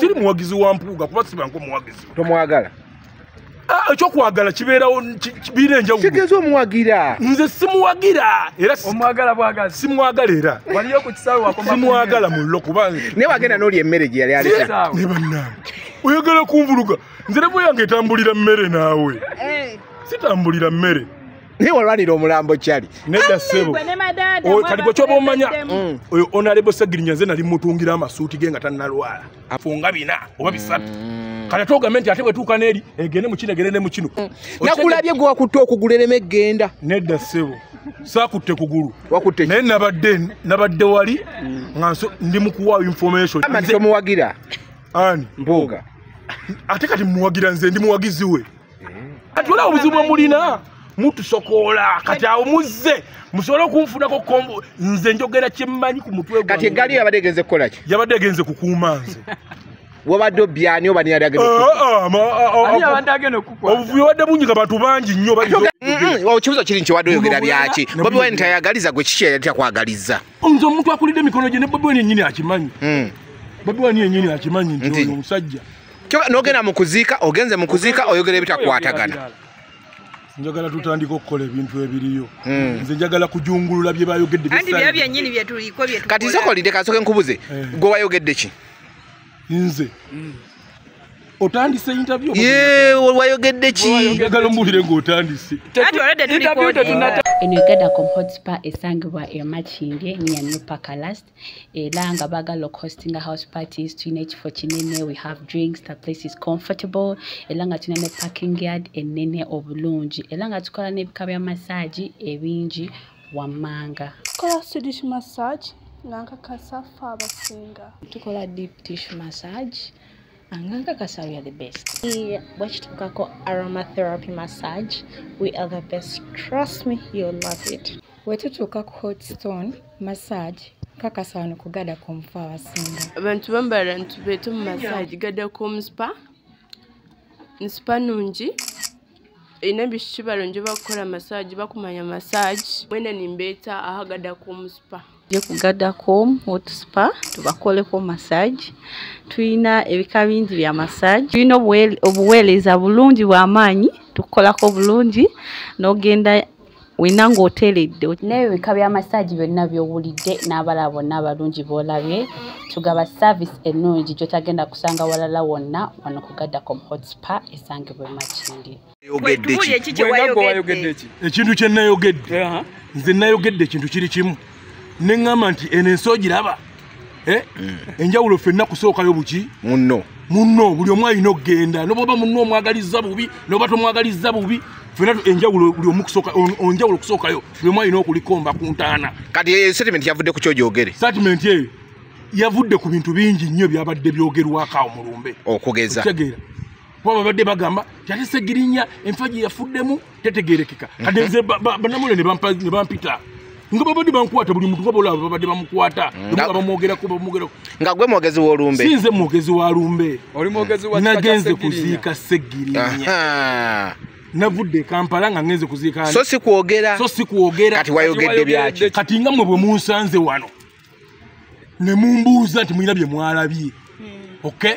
Siri muwagizi wa Mpuuga kuba sibanko muwagizi. Tomwagala. Ekyokwagala kibeerawo kibiina enjawulo. Kitegeeza omuwagira. Nze simuwagira era omwagala bwagazi. Simwagala era. Waliyo ku kisaawe wakoma. Simwagala mullo kuba naye wagenda n'olya emmere gye yali aleta. Ne bannange. Oyagala kunvuluga. Nze levo yange etambulira mmere naawe. Sitambulira mmere. Naye walwanira omulambo kyali. Nedda ssebo. Kati gwe kyoba omanya oyo Honorable Ssegirinya nze nali mutungira amasuuti ge nga tannalwala. Afunga 4 oba 3. Kati ate ogambe nti ate bwe tuuka n'eri egende mu kino egende ne mu kino. Nakulabye gwe wakutte okugulu ereme egenda. Nedda ssebo. Saakutte kugulu. Wakutte ki? Naye nabadde wali nga ndi mu kuwa information. Ama nti tomuwagira. Ani? Mpuuga. Ate kati muwagira nze ndi muwagizi we. Ati olaba obuzibu bwe mulina. Mutusokoola kati awo muzze musobole okunfunako kombo nze njogera kye mmanyi ku mutwe gwange. Kati eggaali yabadde egenze kukola ki? Yabadde egenze kukuuma nze. Wabadde obyani oba niyali agenda agenda okukwata. Obuvuyo badde bungi nga bantu bangi nnyo bayinza. Ekibuuzo kiri nti wadde oyogera byaki? Bobi Wine tayagaliza gwe kiki yali takwagaliza? Nze omuntu akulidde emikono gye ne Bobi Wine yennyini akimanyi. Bobi Wine yennyini akimanyi nti oyo omusajja. N'ogenda mu kuziika, ogenze mu kuziika oyogera ebitakwatagana. Njagala tutandika okukola ebintu ebiriyo. Nze njagala kujungulula bye bayogedde. Anti bye byennyini bye tuliko bye tukola. Kati sokolidde kasooke nkubuze. Gwe wayogedde ki? Nze. Otandise interview? Ye, wayogedde ki? Njagala ombuulire ng'otandise. Anti already interview tetunnata. Eno Gadacom Hotspur esangibwa e Makindye near New Park Last. Era nga baagala okuhostinga house parties, tulina ekifo kinene, we have drinks, the place is comfortable. Era nga tulina ne parking yard ennene obulungi. Era nga tukola n'ebika bya massage ebingi wammanga. Tukola Swedish massage nga nkakasa ffe abasinga. Tukola deep tissue massage nga nkakasa we are the best. Bwekituukako aromatherapy massage, we are the best. Trust me, you'll love it. Wetutuuka ku hot stone massage, nkakasa wano ku Gadacom ffe abasinga. Abantu bambala ntubeete mu massage Gadacom Spa. Spa nnungi, erina ebishiki balungi bakukola massage, bakumanya massage. Mwena nimbeeta aha Gadacom Spa. Tujje ku Gadacom Hot Spa tubakoleko massage. Tulina ebika bingi bya massage. Tulina obuweereza bulungi bw'amaanyi, tukukolako bulungi n'ogenda wenna ng'oteredde. N'ebika bya massage byonna by'owulidde n'abalala bonna abalungi b'olabye, tugaba service ennungi gy'otagenda kusanga walala wonna wano ku Gadacom Hot Spa esangibwa e Makindye. Wayogedde ki? Ekintu kye nayogedde. Nze nayogedde ekintu kiri kimu. Neŋŋamba nti eno ensi ogiraba enjawulo ffenna kusookayo buki munno munno buli omu alina okugenda noboba munno omwagalizza bubi noba tomwagalizza bubi ffenna enjawulo buli omu kusooka enjawulo kusookayo buli omu alina okulikomba ku ntaana. Kati statement yavudde ku ky'ogyogere? Statement eyo yavudde ku bintu bingi nnyo byabadde byogerwako awo mu lumbe. Okugeza? Okitegeera. Kuba babadde bagamba nti ate Ssegirinya enfa gye yafuddemu tetegeerekeka. Kati nze bannamawulire ne bampita. Nga babadde bankwata buli muntu nga bolaba babadde bamukwata. Nga bamwogerako bamwogerako. Nga gwe mwogezi w'olumbe? Si nze mwogezi wa lumbe. Oli mwogezi wa kika kya Nagenze Ssegirinya. kuziika Ssegirinya. Navudde e Kampala nga ngenze kuziika. So si kwogera. So si kwogera. Kati wayogedde byaki? Kati nga mmwe bwe munsanze wano ne mumbuuza nti mulina bye mwalabye. Okay?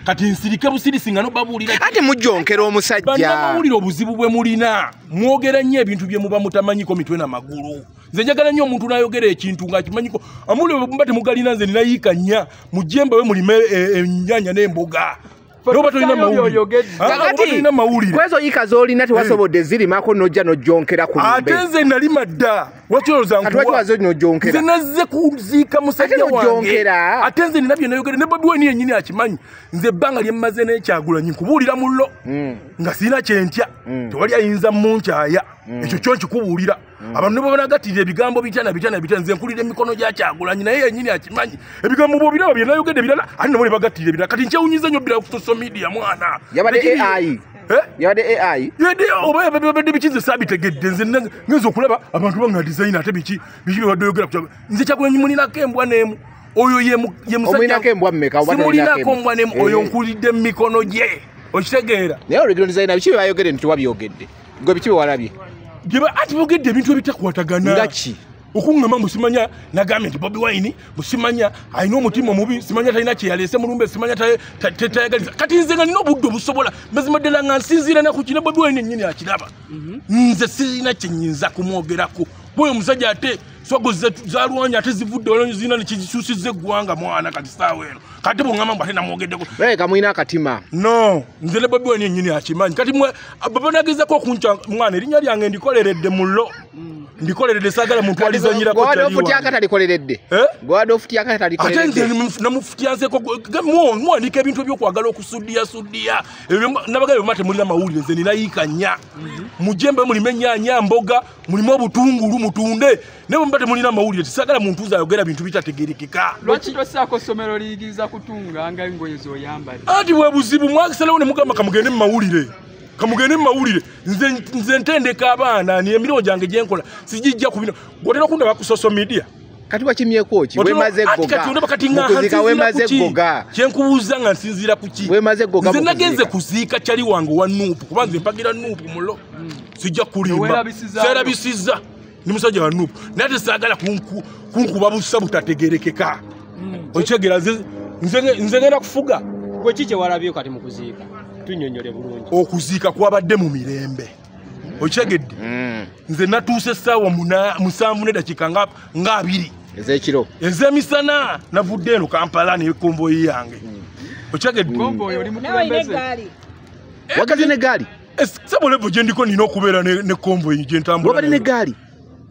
Kati nsirike busirisi nga nobabuulira. Ate mujjonkera omusajja. Bannamawulire obuzibu bwe mulina. Mwogera nnyo ebintu bye muba mutamanyiko mitwe na magulu. Nze njagala nnyo omuntu n'ayogera ekintu ng'akimanyiko. Amawulire bwe muba temugalina nze ninayiika nnya. Mujje mbawe mulime ennyaanya n'emboga. Noba tolina mawulire. Tolina mawulire. Kwezo yiika z'olina tewasobodde zirimako n'ojja n'ojjonkera ku lumbe. Ate nze nalima dda. Lwaki olowooza Kati lwaki wazze n'ojjonkera? Nze nazze kuziika musajja Ate wange. n'ojjonkera. Ate nze nina bye nayogera ne Bobi Wine yennyini akimanyi. Nze ebbanga lye mmaze n'Ekyagulanyi nkubuulira mullo. Nga sirina kye ntya. Tewali ayinza munkyaya. Ekyo kyo nkikubuulira. Abantu ne bwe banagattira ebigambo bitya na bitya na bitya, nze nkulira emikono gya Kyagulanyi naye yennyini akimanyi. Ebigambo bw'obiraba bye nayogedde birala, ate nabo ne bagattira ebirala. Kati nkyewuunyiza nnyo birala ku social media mwana. Yabadde AI. Yabadde AI. Yabadde oba yabadde biki nze saabitegedde. Nze ngenze okulaba abantu banga design ate biki biki bye badde oyogera ku Kyagulanyi. Nze Kyagulanyi mulinako embwa n'emu. Oyo ye musajja. Omulinako embwa mmeka? Oba tolinako Simulinako embwa? mbwa n'emu. Oyo nkulidde mu mikono gye. Okitegeera? Naye original designer biki bye bayogedde nti wabyogedde? Gwe biki bye walabye? Ati boogedde ebintu ebitakwatagana. Nga ki? Okuŋŋamba mbu simanya nagambye nti Bobi Wine mbu simanya alina omutima omubi, simanya talina kyeyaleese mulumbe, simanya tayagaliza. Kati nze nga nina obudde obusobola, mazima ddala nga nsinziira nakukina Bobi Wine ennyini akiraba, nze sirina kyenyinza kumwogerako. Bwoyo omusajja ate swago zalwanya ate zivudde wala zirina nekizisuusizza eggwanga mwana. Kati saawa eno kati bweŋŋamba mbu ate namwogeddeko, Leka mulina akatima. No, nze ne Bobi Wine yennyini akimanyi. Kati mwe baba nagezako okunca mwana, erinnya lyange ndikoleredde mullo, ndikoleredde, saagala muntu alizanyirako. Gwe wadde ofutyako talikoleredde. Eh? Gwe wadde ofutyako Ate nze talikoleredde. Namufutyanzeko muwanika ebintu ebyokwagala okusudiya sudiya. Nabagabe bama temulina mawulire. Nze ninayiika nnya, mujembe mulimu ennyaanya, mboga, mulimu obutungulu, mutunde. Naye bwe muba temulina mawulire, tisaagala muntu uza ayogera bintu bitategerekeka. Lwaki tosaako ssomero liyigiriza kutunga nga engoye z'oyambadde? Anti bwe buzibu, mwakisalawo ne mugamba kamugende mu mawulire, kamugende mu mawulire. Nze ntendeka abaana, ni emirimu gyange gyenkola sigijja ku bino. Gwotera okundaba ku social media. Kati wakimyeko ki? Wemaze Ati eggoga. kati ondaba kati nga Mu kuzika nsinziira wemaze ku ki? eggoga. Kyenkubuuza nga nsinziira ku ki? Wemaze eggoga Nze mu nagenze kuziika. kuziika kyali wange wa NUP, kuba nze mpagira NUP mulo, sijja kulimba. Teweerabisizaayo. Seerabisizza, ndi musajja wa NUP, naye ate saagala kunkuba busa butategerekeka. Okyegera, nze ngenda kufuga. Gwe ki kyewalabye kati mu kuziika? Tunnyonnyole bulungi. Okuziika kwabadde mu mirembe, okyegedde? Nze natuuse essaawa 7 neddakiika nga 20 ez'ekiro. Ez'emisana. Navudde eno Kampala ne konvoyi yange, okyegedde? Konvoyi oli Nawe olina mukulembeze. eggaali. Wagaze n'eggaali? Sabo level gye ndiko nina okubeera ne konvoyi gye ntambula Wabadde nayo. n'eggaali?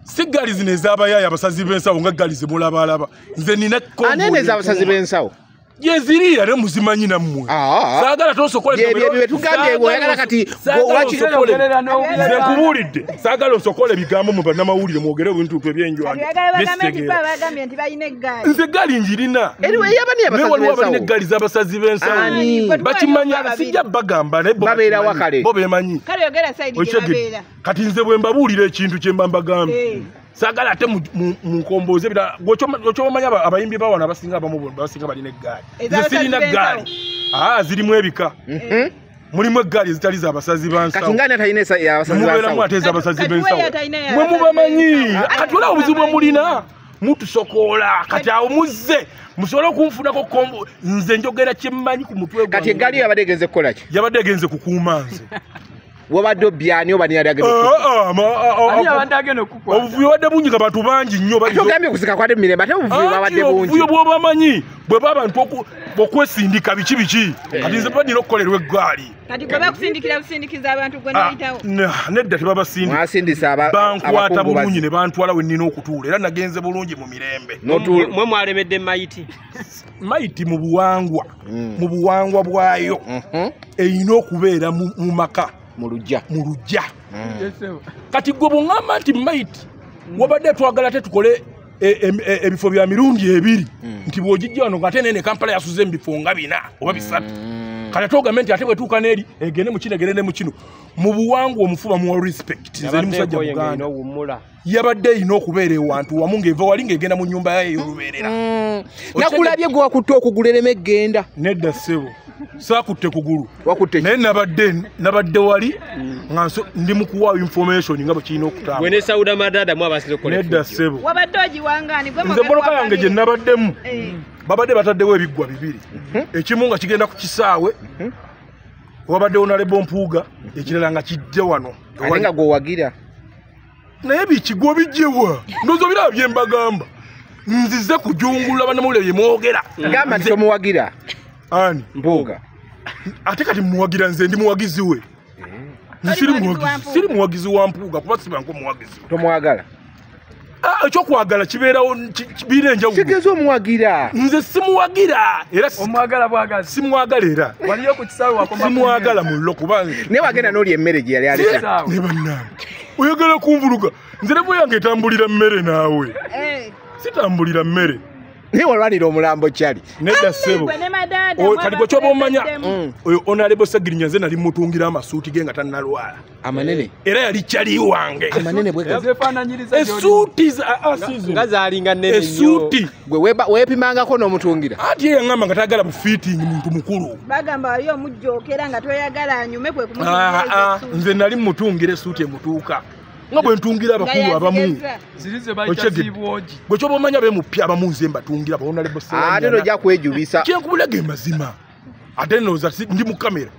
Si gaali zino ez'abayaayi abasazi b'ensawo, nga gaali zemulabalaba. Nze nina konvoyi Anene ez'abasazi ekuuma. b'ensawo? Gyeziri, ate muzimanyi nammwe. Ah. Saagala tosokole. Byebyo bye tugambye, oyagala kati Nze nkubuulidde, saagala osokole ebigambo mu bannamawulire, mwogere ebintu ebyenjwange. Kati oyagala bagambe nti ba bagambye nti balina eggaali. Nze eggaali njirina. Anyway, yabani Naye abasazi waliwo abalina b'ensawo? eggaali z'abasazi b'ensawo. Ani? Bakimanya, Babiri. sijja bagamba, naye bo Babeera bakimanyi. wa kale? Bo bemanyi. Kale yogera side gye Okyegedde? babeera. Kati nze bwe mbabuulira ekintu kye mba mbagambye, saagala ate munkombooze ebirala. Okyomanya abayimbi bawano abasinga, abamu basinga balina eggaali. Nze Ez'abasazi sirina b'ensawo. ggaali. Aa, zirimu ebika, mulimu eggaali ezitali z'abasazi Kati b'ensawo, nga ani atalina abasazi mubeeramu b'ensawo? ate ez'abasazi Kati b'ensawo. we atalina Mwe y'abasazi mubamanyi. b'ensawo. Kati olaba obuzibu bwe mulina, mutusokoola. Kati awo muzze musobole okunfunako kombo. Nze njogera kyemmanyi ku mutwe Kati gwange. eggaali yabadde egenze kukola ki? Yabadde egenze kukuuma nze. Wabadde obyani oba niyali agenda? Ah, ah, ah, Ani ah, abadde agenda okukwata? Obuvuyo badde bungi, nga bantu bangi nnyo. Ate ogambye okusika kwadde mu mirembe, ate obuvuyo Anti bwabadde bungi. obuvuyo bw'obamanyi bwe babantu okwesindika biki biki. Kati nze baba nina okukolerwa eggaali. Kati gwe bakusindikira busindikiza abantu, gwe noyitawo. Nedda, tebabasindika. Mwasindisa Bankwata abakungubazi. bulungi ne bantwala we nnina okutuula, era nagenze bulungi mu mirembe. Mwe mwalemedde mayiti. Mayiti mu buwangwa, mu buwangwa bwayo, erina okubeera mu maka, mu lujja. Mu lujja. Yes, sir. Kati gwe bweŋŋamba nti mayiti wabadde twagala te tukole ebifo bya mirundi ebiri, nti bw'ogijja wano ng'ate nene Kampala yasuze mu bifo nga bina oba bisatu, kati ate ogambe nti ate bwetuuka n'eri egende mu kino, egende ne mu kino. Mu buwangwa omufu bamuwa respect. Nze ndi musajja Muganda. Owummula. Yabadde erina okubeera ewantu wamu, ng'eva wali ng'egenda mu nnyumba yayo ey'olubeerera. Nakulabye gwe wakutte okugulu ereme egenda. Nedda ssebo, saakutte kugulu. Wakutte ki? Naye nabadde wali nga ndi mu kuwa information nga bwe kirina Gwe okutambula. ne Sauda Madada mu abasinze okukola Nedda effujjo. ssebo. Wabadde ogiwangaani gwe? Nze emboloka yange gye nabaddemu, Eh. babadde bataddewo ebiggwa bibiri, ekimu nga kigenda ku kisaawe wabaddewo nalebo Mpuuga, ekirala nga kijja wano. Ate nga gweowagira. Naye bikigwo bijjewa? Ndowooza obiraba bye mbagamba, nzize kujungulula bannamawulire bye mwogera. Gamba nti tomuwagira. Ani? Mpuuga. Ate kati muwagira? Nze ndi muwagizi we. Nze siri Oli muwagizi wa muwagizi, Mpuuga? siri muwagizi wa Mpuuga, kuba sibanko muwagizi we. Tomwagala? Ah, ekyokwagala kibeerawo, biina enjawulo. Kitegeeza omuwagira. Nze simuwagira era Omwagala bwagazi. Simwagala era. Waliyo ku kisaawe wakoma. Simwagala mullo, kuba Naye wagenda n'olya emmere gye yali aleta. Kisaawe. Ne bannange, oyagala kunvuluga. Nze levo yange etambulira mmere, naawe. Eh. Sitambulira mmere. Naye walwanira omulambo kyali. Nedda ssebo. Gwe ne Madaada Kati gwe kyoba omanya, mwabakulembeddemu. oyo Honorable Segirinya nze nali mutungira amasuuti ge nga tannalwala, Amanene. era yali kyali wange. Amanene bwe Zefaananyiriza gy'oli. Esuuti si zino. Nga zaalinga nnene nnyo. Esuuti. Gwe weepimangako n'omutungira? Anti ye yaŋŋamba nga tayagala bufiitingi, muntu mukulu. Bagamba wali omujjookera nga toyagala anyume, kwe Ah, ah, kumutungira. nze nali mutungira esuuti emutuuka. Nga bwe ntungira abakulu abamu. Gwe kyoba omanya be mupya abamu nze mbatungira ba honorable Sewanyana. Ate tojja kwejubisa. Kyenkubula ge mazima. Ate ndowooza ndi mu kamera.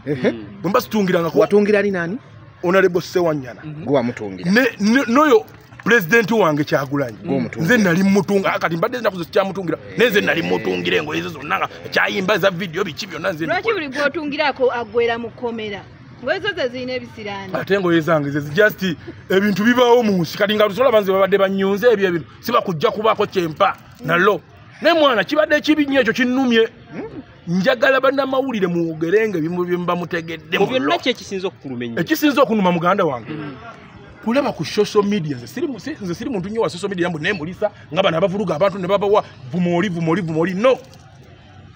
Bwe mba situngirangako. Watungira ni nani? Honorable Sewanyana. Gwe wamutungira. N'oyo pulezidenti wange Kyagulanyi. Nze nali mutunga kati mbadde ennaku zo sikyamutungira. Naye nze nali mutungira engoye ze zonna nga kyayimba za vidiyo biki byonna nze. Lwaki buli gw'otungirako aggwera mu kkomera? Ngoye zo ze zirina ebisiraani. Ate engoye zange ze just ebintu bibaawo mu nsi kati nga lusola banze babadde bannyunze ebyo ebintu siba kujja kubaako kyempa nalo. Naye mwana kibadde kibi nnyo ekyo kinnumye. Njagala bannamawulire mwogerenga ebimu bye muba mutegedde. Mu byonna ki ekisinze okukuluma ennyo? Ekisinze okunuma muganda wange. Kulaba ku social media nze siri muntu nnyo wa social media mbu neemulisa nga bano abavuruga abantu ne babawa vumoli vumoli vumoli no.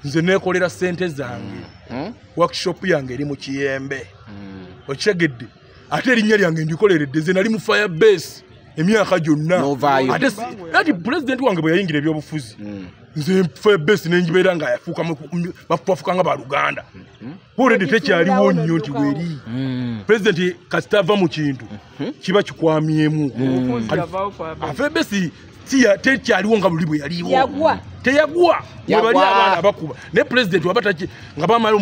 Nze neekolera ssente zange. Workshop yange eri mu Kiyembe. Okitegedde. Ate erinnya lyange ndikoleredde nze nali mu fire base emyaka gyonna. Ate ati pulezidenti wange bwe yayingira ebyobufuzi nze fire base ne ngibeera nga yafuuka bafuka nga baluganda. Already tekyaliwo nnyo nti weeri. Pulezidenti kasita ava mu kintu kiba kikwamyemu. Fire base tekyaliwo nga buli bwe yaliwo. Teyagwa. Webali abaana abakuba. Ne pulezidenti waba nga bamala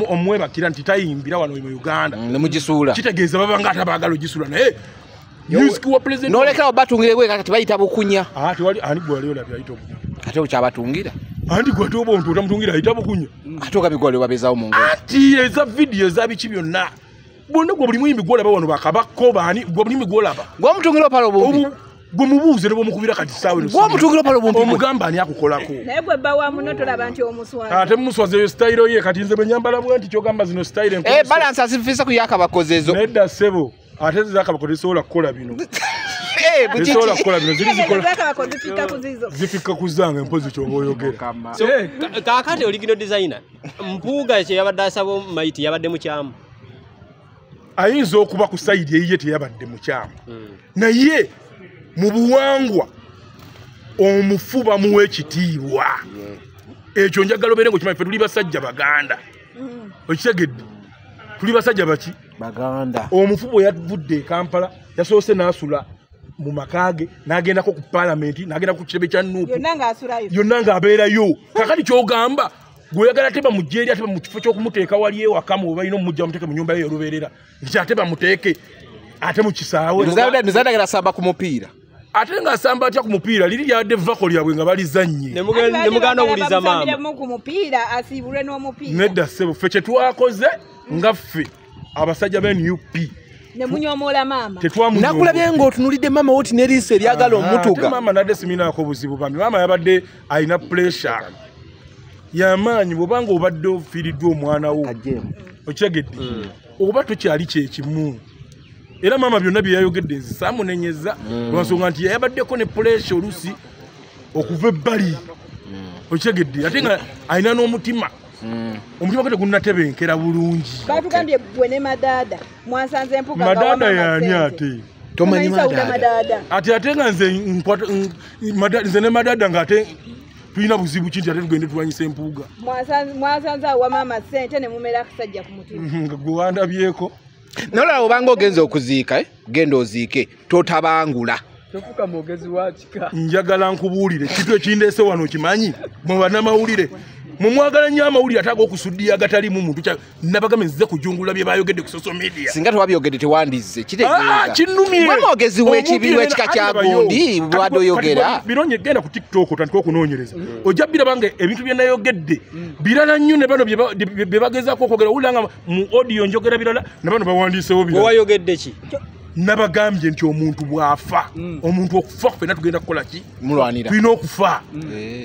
omwebakira nti tayimbira wano mu Uganda. Ne mugisuula. Kitegeeza baba nga atabaagala ogisula naye music wa president noleka obatungire gwe kati bayita bukunya. Tewali ani gwe wali olabye ayita obukunya. Ate okyabatungira. Anti gwe ate oba omuntu otamutungira ayita bukunya. Ate ogambye gwe wali obabeezaawo mu ngoye. Anti eza vidiyo eza biki byonna. Bonna gwe buli muyimbi gw'olaba wano bakabako baani gwe buli muyimbi gw'olaba. Gwe omutungira opala obumpi. Gwe mubuuze ne bw'omukubira kati ssaawa eno. Gwe omutungira opala obumpi. Omugamba ani akukolako. Naye gwe bba wa munno tolaba nti omuswaza. Ate mumuswaza eyo sitayiro ye kati nze bwe nyambala bwe nti ky'ogamba zino sitayiro enkulu. Balance asifisa ku yakabakoze ezo. Nedda ssebo. Ate zakabakoze zisobola kukola bino. Zisobola kukola bino ziri zikola. Zifika ku zange mpozi ky'oba oyogera. So kaakati original designer Mpuuga kye yabadde asaba Maiti yabadde mukyamu. Ayinza okuba ku sayidi eyiye teyabadde mukyamu. Naye mu buwangwa omufu bamuwa ekitiibwa. Ekyo njagala obeere ng'okimanyi ffe tuli basajja Baganda. Okitegedde? Tuli basajja baki? Baganda. Omufu bwe yavudde e Kampala yasoose n'asula mu maka ge n'agendako ku paalamenti n'agenda ku kitebe kya Nuupu. Yonna ng'abeerayo. Kaakati ky'ogamba gw'oyagala ate bamuggye eri ate mu kifo ky'okumuteeka wali ewaka mu balina omujja bamuteeke mu nnyumba ye olubeerera. Nti ate bamuteeke ate mu kisaawe. Nzadagala asamba ku mupiira. Ate ng'asamba atya ku mupiira liri lyabadde vvako lyabwe nga balizannye. Ne mugaana owuliza maama. Ku mupiira asiibulwe n'omupiira. Nedda ssebo ffe kye twakoze nga ffe abasajja ba NUP. Ne munyoomoola maama. Nakulabye ng'otunuulidde maama wo nti n'eriiso eryagala omutuga. Ate maama nadde siminaako buzibu bambi. Maama yabadde alina pressure y'amaanyi bw'obanga obadde ofiiriddwa omwana wo. Okitegedde? Oba tokyali kye kimu. Era maama byonna bye yayogedde nze saamunenyeza lwansonga nti yabaddeko ne pressure oluusi okuva ebbali. Okitegedde? Ate nga alina n'omutima. Omutima gwe tegunnatebenkera bulungi. Batugambye gwe ne Madaada mwasanze Mpuuga. Madaada y'ani ate? Tomanyi Madaada. Ate ate nga nze ne Madaada ng'ate tulina buzibu ki nti ate tugende tulwanyise Mpuuga. Mwasanze awa maama ssente ne mumera akasajja ku mutima. Nga gwe wandabyeko. Nolaba obanga ogenze okuziika genda oziike totabangula. Tofuuka mwogezi wa kika. Njagala nkubuulire kitu ekindeese wano kimanyi mwe bannamawulire. Mumwagala nnyo amawulire ate ag'okusuddiya agataliimu muntu nabagambe nzize kujungula bye bayogedde ku social media. Singa tewabyogedde tewandizze kitegeeza. Kinnumye. Gwe mwogezi w'ekika kya gundi bw'obadde oyogera. Bironye genda ku TikTok otandike okunoonyereza. Ojja biraba nga ebintu bye nayogedde birala nnyo ne bano bye bagezaako okwogera. Owulira nga mu audio njogera birala ne bano bawandiisewo birala. Wayogedde ki? Nabagambye nti omuntu bw'afa, omuntu okufa ffenna tugenda kukola ki? Mulwanira. Tulina okufa.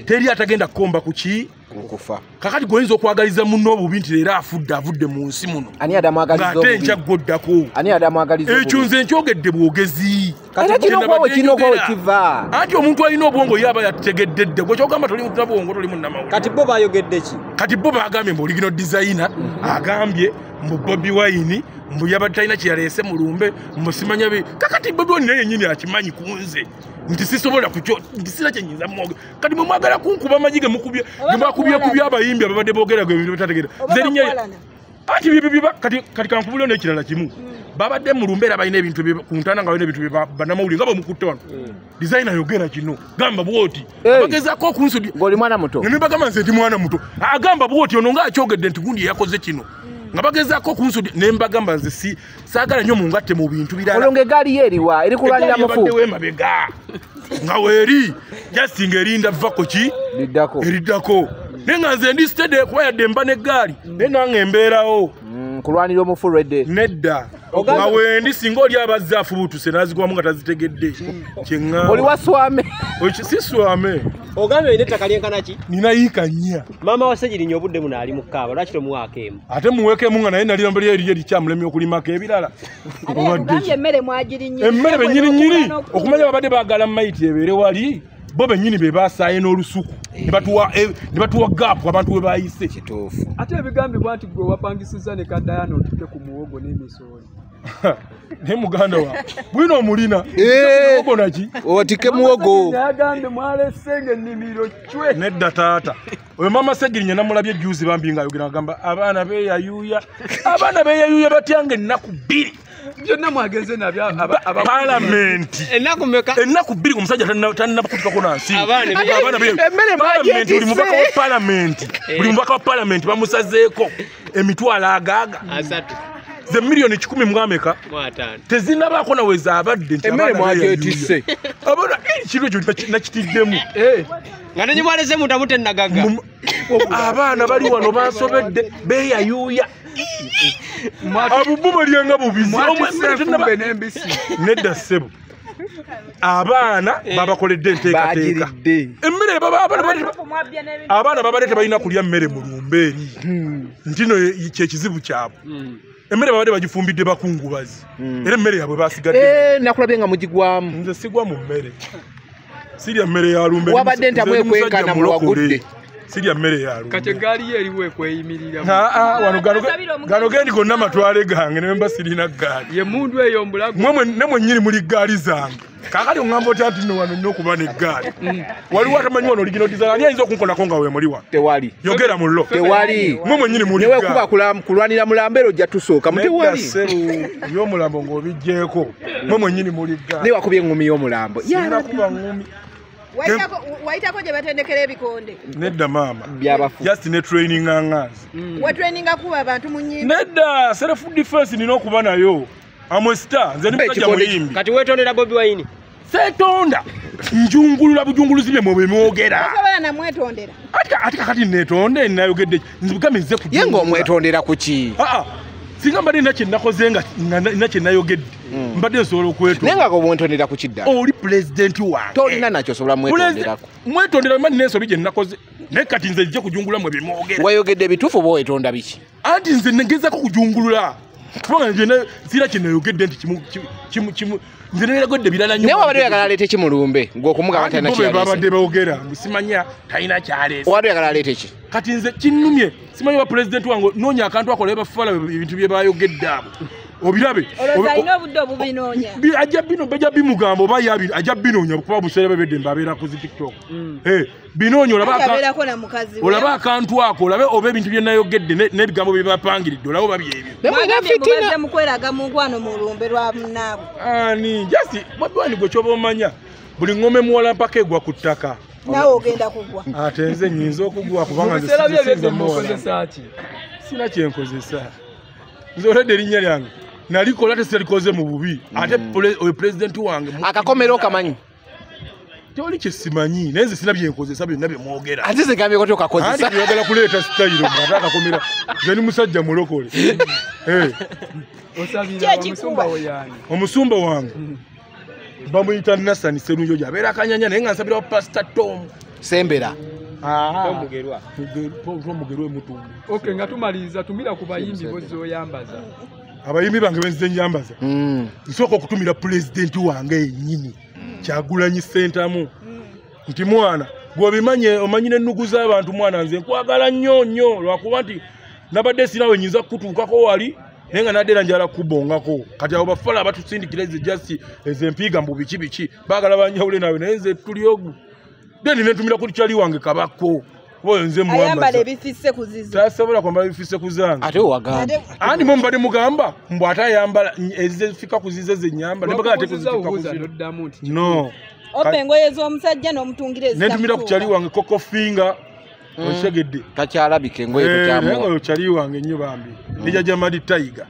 Teri atagenda kukomba ku ki? Okufa. Kakati gwoyinza okwagaliza munno obubi nti leero afudde avudde mu nsi muno. Ani adamwagaliza obubi? Ng'ate enkya gwoddako. Ani adamwagaliza obubi? Ekyo nze nkyogedde bwogezi. Kati kino okwawe kino okwawe kiva. Anti omuntu alina obwongo ye aba yategedde dda. Gwe ky'ogamba toli munnabwongo toli munnamawulire. Kati bo bayogedde ki? Kati bo bagambye mbu original designer agambye mbu Bobi Wine mbu yabadde talina kye yaleese mu lumbe mbu simanya bi. Kakati Bobi Wine naye yennyini akimanyi ku nze nti sisobola kukyo nti sina kye nnyinza mwoge. Kati mwe mwagala kunkuba amagi ge mukubye ge mwakubyekubye abayimbi ababadde boogera gwe ebintu bitategeera. Nze erinnya Ati biba kati kankubulira n'ekirala kimu. Babadde mu lumbeera balina ebintu ku ntaana nga balina ebintu bannamawulire nga bamukutte wano. Designer yogera kino gamba bw'oti bagezaako okunsudi ng'oli mwana muto ne mbagamba nze ndi mwana muto agamba bw'oti ono ng'akyogedde nti gundi yakoze kino nga bagezaako okunsudi ne mbagamba nze si saagala nnyo mungatte mu bintu birala. Olwo ng'eggaali ye eriwa eri kulwanira mufu ebaddewo emabega nga weeri just ng'erinda vva ki eriddako naye nga nze ndi steady kuba yadde mba n'eggaali naye nange embeerawo kulwanira omufu lwedde nedda nga wendi singa oli abazze afubuutuse n'azigwamu nga tazitegedde kyeŋŋamba oli waswame si swame. Ogambye olina ettaka lyenkana ki? Nina yiika 4. Maama wa Ssegirinya obudde buno ali mu kkaaba lwaki tomuwaako emu? Ate muweeko emu nga naye naliramba lyeri erikyamulemye okulimako ebirala. Ogambye emmere mwagirinnye. Emmere bennyininyini okumanya babadde baagala mayiti ebeere wali bo bennyini be baasaaye n'olusuku ne batuwa gaapu abantu we baayise. Kituufu. Ate ebigambibwa nti gwe wapangisiza ne Kadayana otutte ku muwogo n'emisooli. Naye muganda wange bwino omulina muwogo naki? Otikke muwogo. Yagambye mwalese ng'ennimiro cwe. Nedda taata. Oyo maama Ssegirinya namulabye juzi bambi ng'ayogera agamba abaana beeyayuuya. Abaana beeyayuuya batya ng'ennaku 2. Byonna mwagenze nabyo palamenti. Ennaku mmeka? Ennaku 2 omusajja tannakutukako na nsi. Abaana emmere palamenti buli mubaka wa palamenti. Buli mubaka wa palamenti bamusazeeko emitwalo agaaga. 3. Ze miliyoni 10 mwameka tezinabaako nawe zaabadde nti emmere mwagyetisse. Abaana ekiro ekyo nakitiddemu. Nga ne mwaleze mutamu tennagaga. Abaana bali wano bansobedde beeyayuuya. Abubu balyanga bubizi. Nedda ssebo. Abaana babakoledde enteekateeka. Emmere abaana babadde tebalina kulya mmere mu lumbe eri. Nti no kyekizibu kyabwe. Emmere babadde bagifumbidde bakungubazi. Era emmere yaabwe basigadde. Nakulabye nga mugigwamu. Nze sigwa mu mmere. Sirya mmere ya lumbe. Wabadde ntamu ekwenkana muwagudde. Sirya mmere ya lumbe. Kati eggaali ye eriwo ekweyimirira. Wano gano gendi gonna matwale gange ne mba sirina ggaali. Ye mundu eyo mbulago. Ne mwennyini muli ggaali zange. Kaakati oŋŋamba otya nti nno wano nnina okuba n'eggaali. Waliwo atamanyi wano oligino design ani ayinza okunkolako nga we muli wano? Tewali. Yogera mu llo. Tewali. Mwe mwennyini muli ggaali. Newe kuba kulwanira mulambo era ojja tusooka mu tewali. Nedda ssebo y'omulambo ng'obiggyeeko. Mwe mwennyini muli ggaali. Naye wakubye eŋŋumi y'omulambo. Sinakuba ŋŋumi. Wayitako gye batendekera ebikonde. Nedda maama. Byabafu. Just ne training angazi. Watraininga kuba abantu mu nnyimba. Nedda self defense nina okuba nayo. I'm a star. Nze ndi musajja muyimbi. Kati weetondera Bobi Wine. Seetonda. Njungulula bujunguluzi bye mwe mwogera. Osobola namwetondera. Ate kakati neetonde nayogedde nzibugambe nze Ye ng'omwetondera ku ki? Singa mbadde nina kye nakoze nga nina kye nayogedde mbadde nsobola okwetonda. Naye nga omwetondera ku ki ddala? Oli pulezidenti wange. Tolina nakyo osobola mwetonderako. Mwetondera mba nina ensobi gye nakoze naye kati nze nzije kujungulula mwe bye mwogera. Wayogedde ebituufu oba weetonda biki? Anti nze ngezaako kujungulula. Kubanga nze sira kye nayogedde nti kimu nze nayogedde birala nnyo. Naye wabadde oyagala aleete ki mu lumbe ng'okumugamba talina Anti bo be kyaleese? babadde boogera mbu simanya talina kyaleese. Wabadde oyagala aleete ki? Kati nze kinnumye simanyi wa pulezidenti wange noonya akantu akola bafala ebintu bye bayogedde abo obirabe. Olowooza alina obudde obubinoonya? Ajja bino bajja bimugamba oba ajja binoonya kuba buseera bebedde mbabeera ku zi TikTok. Binoonya abeerako na mukazi we. Olabe akantu ako olabe oba ebintu bye nayogedde n'ebigambo bye bapangiridde olabe oba byebyo. Mwagambye mubadde mukweraga mu nkwano mu lumbe lwa munnaabwe. Ani just Bobi Wine gwe ky'oba omanya buli ŋŋoma emuwala mpaka egwa ku ttaka. Naawe ogenda kugwa. Ate nze nnyinza okugwa kubanga Mu biseera bye ebyedda mukozesa ki? Sina kye nkozesa. Nze oledde erinnya lyange nalikola ate siralikoze mu bubi. Ate oyo pulezidenti wange Akakomero okamanyi? Tewali kye simanyi naye nze sina bye nkozesa byonna bye mwogera. Ate nze gambyeko ti okakozesa. Anti oyagala kuleeta sitayiro ate akakomera. Nze ndi musajja mulokole. Osabira omusumba we yaani? Omusumba wange bamuyita Nasani Sserunjogi abeera Kanyanya naye nga nsabira wa Pastor Tom Sembera. Tomugerwa. Tomugerwa emutumbu. Okay, nga tumaliriza tumira ku bayimbi bozzoyambaza. Abayimbi bange benzize njambaza. Nsooka okutumira pulezidenti wange yennyini Kyagulanyi Ssentamu nti mwana gw'obimanye omanyi n'ennugu z'abantu mwana nze nkwagala nnyo nnyo lwakuba nti nabadde sinawe nnyinza kukutuukako wali naye nga nadde era njala kubongako. Kati abo bafala abatusindikira ezo just ezo empiiga mbu biki biki baagala banjawule naawe naye nze tuli ogu. Then ne ntumira ku kyali wange Kabako. Oyo nze Ayambala ebifisse ku zizo. Tasobola kwambala ebifisse ku zange. Ate owagamba. Andi mwe mbadde mugamba mbu ate ayambala ezifika ku zize ze nnyambala. Ne bagala ate kuzifika ku zizo. No. Opa engoye z'omusajja n'omutungira ezitakutuuka. Nentumira ku kyali wange Coco Finger. Okitegedde. Takyalabika engoye tokyamuwa. Oyo kyali wange nnyo bambi. Ne Jjajja Madi Tiger.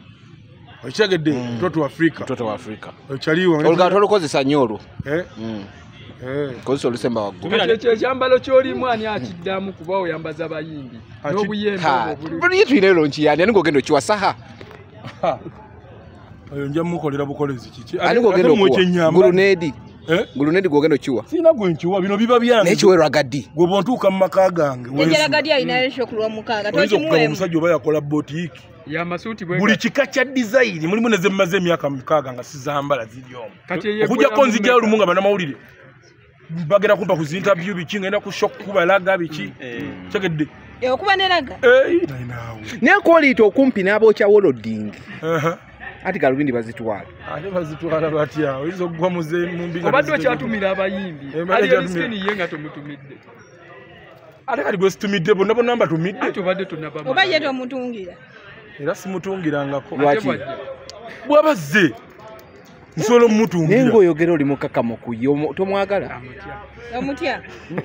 Okitegedde mtoto wa Afrika. Mtoto wa Afrika. Oyo kyali wange. Olugalo tolukozesa nnyo olwo. Kozesa olusemba waggulu. Ekyo ekyambalo ky'olimu ani akiddamu kuba oyambaza bayimbi n'obuyembe obwo buli. Buli tulina lonki yani ani gogenda okiwa saha. Oyo nja mukolera bukolezi kiki? Ani gogenda okuwa? Gulunedi. Gulunedi gogenda okiwa. Sina gwe nkiwa bino biba byange. Naye kiwerwa gadi. Gwe bw'ontuuka mu maka gange. Jjajja Gadi alinayo show ku Lwomukaaga. Tokimuweemu. Omusajja oba yakola botiiki. Ya masuuti bwe buli kika kya design mulimu ne ze mmaze emyaka 6 nga sizambala ziri omwo. Okujjako nzijjayo lumu nga bannamawulire bagenda kumpa ku interview biki ngenda ku shock kubalaga biki. Kyegedde. Okuba ne raga. Naye kwoliyita okumpi n'abookya woloding. Ati galubindi bazitwala. Ate bazitwala batya? Oyinza okugwa mu mbi. Obadde okyatumira abayimbi. Ali skin ye nga tomutumidde. Ate kati gwe situmidde bonna bonna mbatumidde. Ate obadde tonnaba. Oba ye tomutungira. Era simutungirangako. Lwaki? Bw'abazze. Nsobola omutungira. Naye ng'oyogera oli mukakamu ku ye tomwagala. Omutya.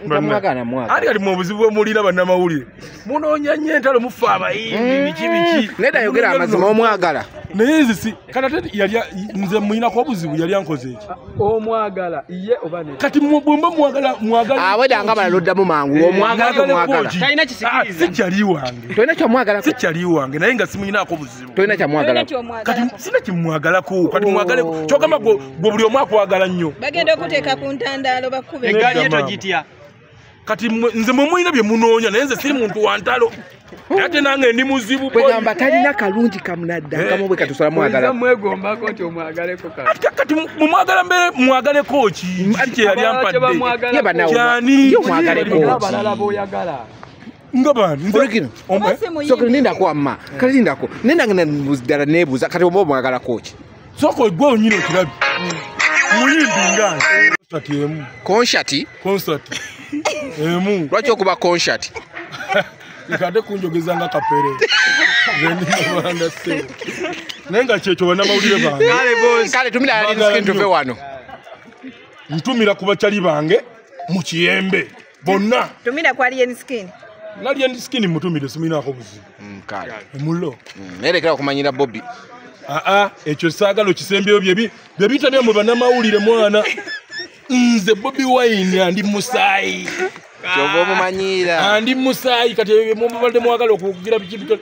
Tomwagala namwagala. Ali mu buzibu bwe mulina bannamawulire. Munoonya nnyo entalo mufa abayimbi biki biki. Nedda yogera amazima omwagala. Naye nze si kati ate yali nze muyinako obuzibu yali ankoze eki. Omwagala ye oba nedda. Kati bwe mba mwagala mwagala. Awedda nga balala oddamu mangu omwagala tomwagala. Talina kisikiriza. Si kyali wange. Tolina kyomwagala. Si kyali wange naye nga simuyinaako buzibu. Tolina kyamwagala. Kati sina kimwagalako kati mwagaleko. Kyogamba gwe buli omu akwagala nnyo. Bagenda okuteeka ku ntandaalo bakube. Eggaali ye togitya. Kati nze mwe mulina bye munoonya naye nze siri muntu wa ntalo. Ate nange ndi muzibu. Kwegamba talina kalungi kamunadda kamu bwe katusobola mwagala. Oyinza mwegombako nti omwagaleko kale. Kati mumwagala mbere mwagaleko ki? Kiki kye yali ampadde? Ye bannawo. Kyani? Ye omwagaleko ki? Abalala b'oyagala. Nga bani? Oligino. Soka nindako amma. Kati nindako. Nenda ddala neebuuza kati oba omwagalako ki? Soko gwe onyina okirabye. Muyimbi nga concert emu. Concert? Concert. Emu. Lwaki okuba concert? Ikade kunjogeza nga kapere. Nze ndi mubanda ssebo. Naye nga kyekyo bannamawulire bange. Kale tumira ali skin tuve wano. Ntumira ku bakyali bange mu kiyembe bonna. Tumira ku Alien Skin. Alien Skin mutumire siminaako buzibu. Kale. Emulo. Naye lekera okumanyira Bobby. Ekyo saagala okisembyeyo bye biyita byammwe bannamawulire mwana. Nze Bobi Wine andi musaayi. Ky'ova omumanyiira. Andi musaayi kati mubadde mwagala okugira biki biki.